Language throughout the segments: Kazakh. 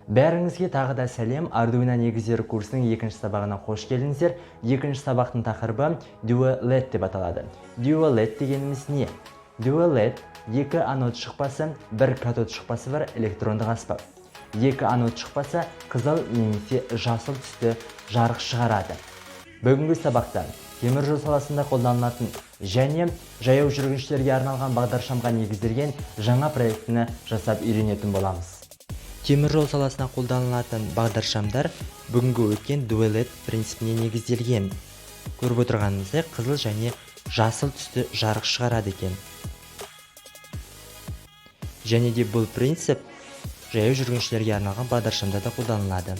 Бәріңізге тағы да сәлем. Arduino негіздері курсының екінші сабағына қош келдіңіздер. Екінші сабақтың тақырыбы Dual LED деп аталады. Dual LED дегеніміз не? Dual LED – екі анод шықпасы, бір катод шықпасы бар электрондық аспап. Екі анод шықпасы қызыл немесе жасыл түсті жарық шығарады. Бүгінгі сабақта темір жол саласында қолданылатын және жаяу жүргіншілерге арналған бағдаршамға негізделген жаңа проектіні жасап үйренетін боламыз. Темір жол саласына қолданылатын бағдаршамдар бүгінгі өткен Dual LED принципіне негізделген. Көріп отырғанымыздай, қызыл және жасыл түсті жарық шығарады екен. Және де бұл принцип жаяу жүргіншілерге арналған бағдаршамда да қолданылады.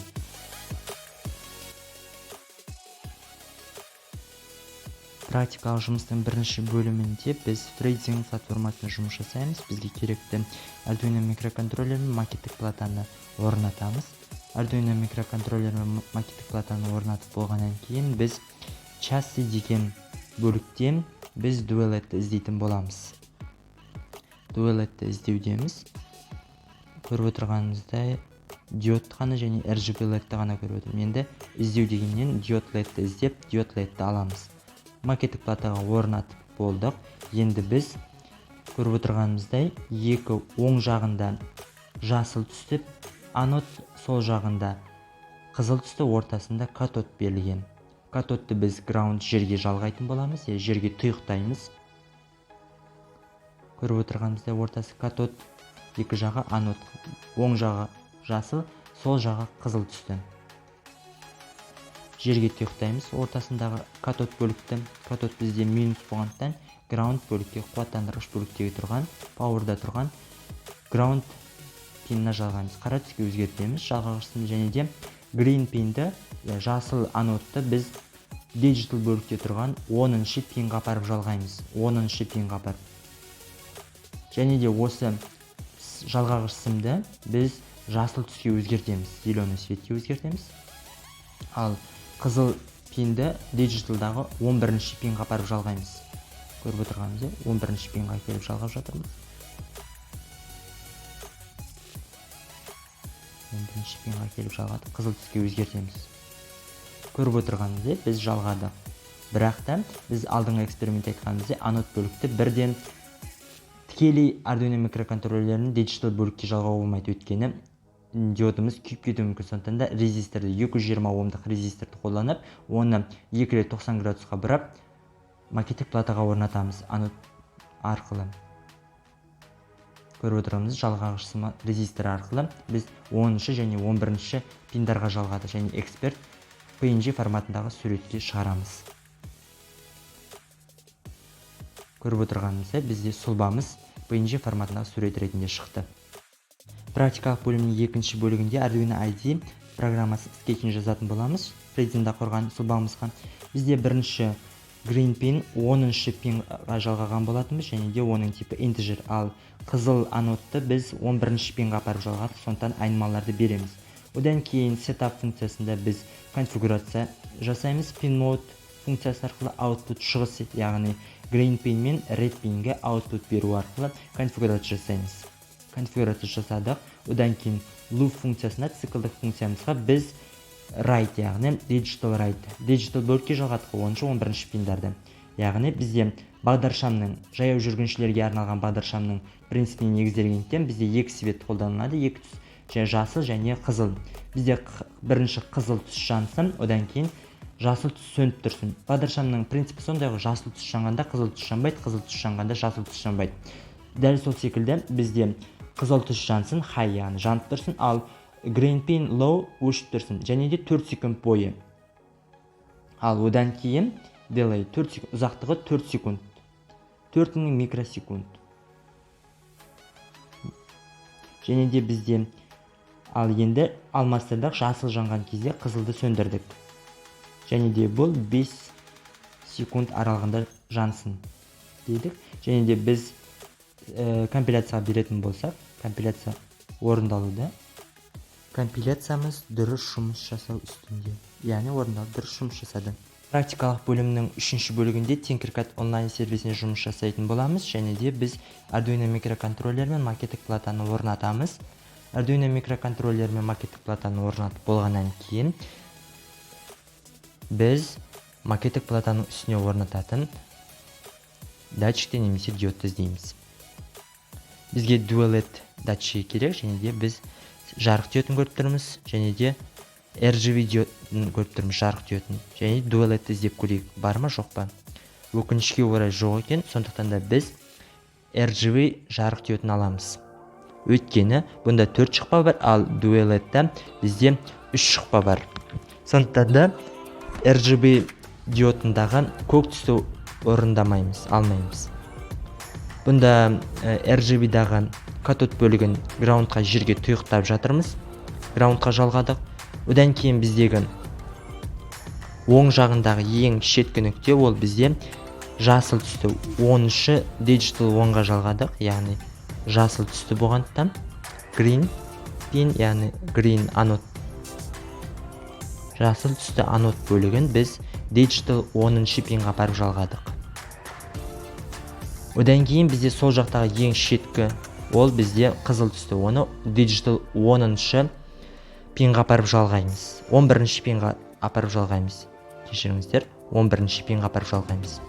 Практикалық жұмыстың бірінші бөлімінде біз Fritzing платформасында жұмыс жасаймыз. Бізге керекті Arduino микроконтроллер мен макеттік платаны орнатамыз. Arduino микроконтроллер мен макеттік платаны орнатып болғаннан кейін, біз «Часы» деген бөліктен біз Dual LED-ті іздейтін боламыз. Dual LED-ті іздеудеміз. Көріп отырғанымыздай, диод қана және RGB LED-ті ғана көріп отырмын. Енді «Іздеу» дегеннен диод LED-ті іздеп, диод LED-ті аламыз. Макеттік платаға орнатып болдық. Енді біз көріп отырғанымыздай, екі оң жағында жасыл түсті анод, сол жағында қызыл түсті, ортасында катод берілген. Катодты біз ground, жерге жалғайтын боламыз, я жерге тұйықтаймыз. Көріп отырғанымыздай, ортасы катод, екі жағы анод, оң жағы жасыл, сол жағы қызыл түсті. Жерге тұйықтаймыз ортасындағы катод бөлікті. Катод бізде минус болғандықтан, ground бөлікке, қуаттандырғыш бөліктегі тұрған, power да тұрған ground пинына жалғаймыз. Қара түске өзгертеміз жалғағышын. Және де green пинді, жасыл анодты біз digital бөлікте тұрған 10-шы пинға апарып жалғаймыз, 10-шы пинға апарып. Және де осы жалғағыш сымды біз жасыл түске өзгертеміз, зеленый цветке өзгертеміз. Ал қызыл пинді digital дағы 11 пинға апарып жалғаймыз. Көріп отырғанымыздай, 11 пинға келіп жалғап жатырмыз. 11 пинға келіп жалғадық, қызыл түске өзгертеміз. Көріп отырғанымыздай, біз жалғадық. Бірақ та біз алдыңғы экспериментте айтқанымыздай, анод бөлікті бірден тікелей Arduino микроконтроллерін digital бөлікке жалғауға болмайды, өйткені диодымыз күйіп кетуі мүмкін. Сондықтан да резисторды, 220 омдық резисторды қолданып, оны екі рет 90 градусқа бұрап, макеттік платаға орнатамыз анод арқылы. Көріп отырғанымыз, жалғағыш сымы резистор арқылы біз 10 және 11 пиндарға жалғадық және эксперт PNG форматындағы суретке шығарамыз. Көріп отырғанымыздай, бізде сұлбамыз PNG форматындағы сурет ретінде шықты. Практикалық бөлімнің екінші бөлігінде Arduino IDE программасы скетчін жазатын боламыз. Fritzing-да құрған сұлбамызға бізде бірінші green pin 10-шы пинға жалғаған болатынбыз және де оның типі integer. Ал қызыл анодты біз 11 пинға апарып жалғадық, сондықтан айнымалыларды береміз. Одан кейін setup функциясында біз конфигурация жасаймыз. Pin mode функциясы арқылы output, шығыс, яғни green pin мен red pinге output беру арқылы конфигурация жасаймыз. Конфигурация жасадық. Одан кейін loop функциясына, циклдік функциямызға біз write, яғни digital write, digital бөлікке жалғадық 10, 11 пиндарды. Яғни бізде бағдаршамның, жаяу жүргіншілерге арналған бағдаршамның принципіне негізделгендіктен, бізде екі цвет қолданылады, екі түс, және жасыл және қызыл. Бізде бірінші қызыл түс жансын, одан кейін жасыл түс сөніп тұрсын. Бағдаршамның принципі сондай ғой: жасыл түс жанғанда қызыл түс жанбайды, қызыл түс жанғанда жасыл түс жанбайды. Дәл сол секілді бізде қызыл түс жансын, high, яғни жанып тұрсын, ал green pin low, өшіп тұрсын. Және де 4 секунд бойы. Ал одан кейін delay 4 секунд, ұзақтығы 4 секунд, 4000 микросекунд. Және де бізде, ал енді алмастырдық, жасыл жанған кезде қызылды сөндірдік. Және де бұл 5 секунд аралығында жансын дедік. Және де біз компиляцияға беретін болсақ, компиляция орындалуда. Компиляциямыз дұрыс жұмыс жасау үстінде, яғни орындалып, дұрыс жұмыс жасады. Практикалық бөлімнің үшінші бөлігінде Tinkercad онлайн сервисіне жұмыс жасайтын боламыз. Және де біз Arduino микроконтроллер мен макеттік платаны орнатамыз. Arduino микроконтроллер мен макеттік платаны орнатып болғаннан кейін біз макеттік платаның үстіне орнататын датчикті немесе диодты іздейміз. Бізге Dual LED датчигі керек, және де біз жарық диодын көріп тұрмыз, және де RGB диодын көріп тұрмыз, жарық диодын. Және Dual LED іздеп көрейік, бар ма, жоқ па. Өкінішке орай жоқ екен, сондықтан да біз RGB жарық диодын аламыз. Өйткені бұнда 4 шықпа бар, ал Dual LED-та бізде 3 шықпа бар. Сондықтан да RGB диодындағы көк түсті орындамаймыз, алмаймыз. Бұнда RGB-дағы катод бөлігін граундқа, жерге тұйықтап жатырмыз. Граундқа жалғадық. Одан кейін біздегі оң жағындағы ең шеткі нүкте, ол бізде жасыл түсті 10-шы digital 10-ға жалғадық, яғни жасыл түсті болғандықтан green pin, яғни green анод, жасыл түсті анод бөлігін біз digital 10-шы пинға апарып жалғадық. Одан кейін бізде сол жақтағы ең шеткі, ол бізде қызыл түсті, оны digital 10-шы пинға апарып жалғаймыз, 11-ші пинға апарып жалғаймыз, кешіріңіздер, 11-ші пинға апарып жалғаймыз.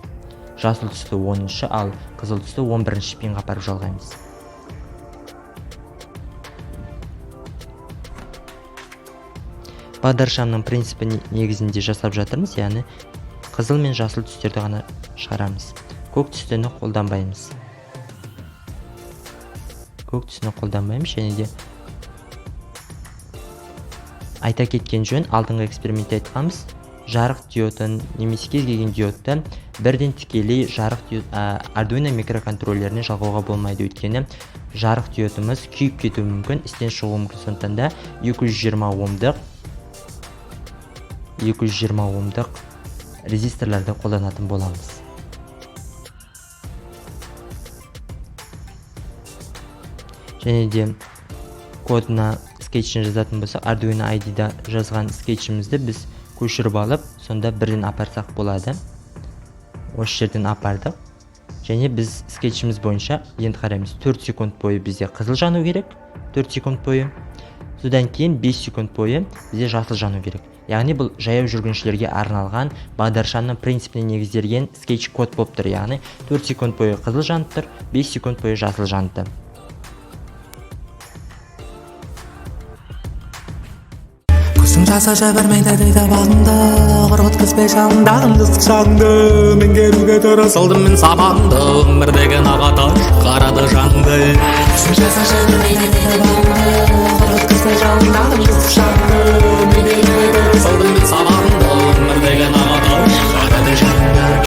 Жасыл түсті 10-шы, ал қызыл түсті 11-ші пинға апарып жалғаймыз. Бағдаршамның принципі негізінде жасап жатырмыз, яғни қызыл мен жасыл түстерді ғана шығарамыз, көк түстіні қолданбаймыз, көк түсіні қолданбаймыз. Және де айта кеткен жөн, алдыңғы экспериментте айтқанбыз, жарық диодын немесе кез келген диодты бірден тікелей жарық диод, Arduino микроконтроллеріне жалғауға болмайды, өйткені жарық диодымыз күйіп кетуі мүмкін, істен шығуы мүмкін. Сондықтан да 220 омдық резисторларды қолданатын боламыз. Және де кодына скетчін жазатын болсақ, Arduino IDE-да жазған скетчімізді біз көшіріп алып, сонда бірден апарсақ болады. Осы жерден апардық. Және біз скетчіміз бойынша енді қараймыз: 4 секунд бойы бізде қызыл жану керек, 4 секунд бойы, содан кейін 5 секунд бойы бізде жасыл жану керек. Яғни бұл жаяу жүргіншілерге арналған бағдаршамның принципіне негізделген скетч код болып тұр, яғни 4 секунд бойы қызыл жанып тұр, 5 секунд бойы жасыл жанды. Көздің жасы жібермейді дейді бағыңды, құрғытқызбай жалындаған жастық шағыңды. Меңгеруге тырысылдым мен заманды, өмір деген ағаташ қарады жанды. Көздің жасы жібермейді дейді бағыңды, құрғытқызбай жалындаған жастық шағыңды.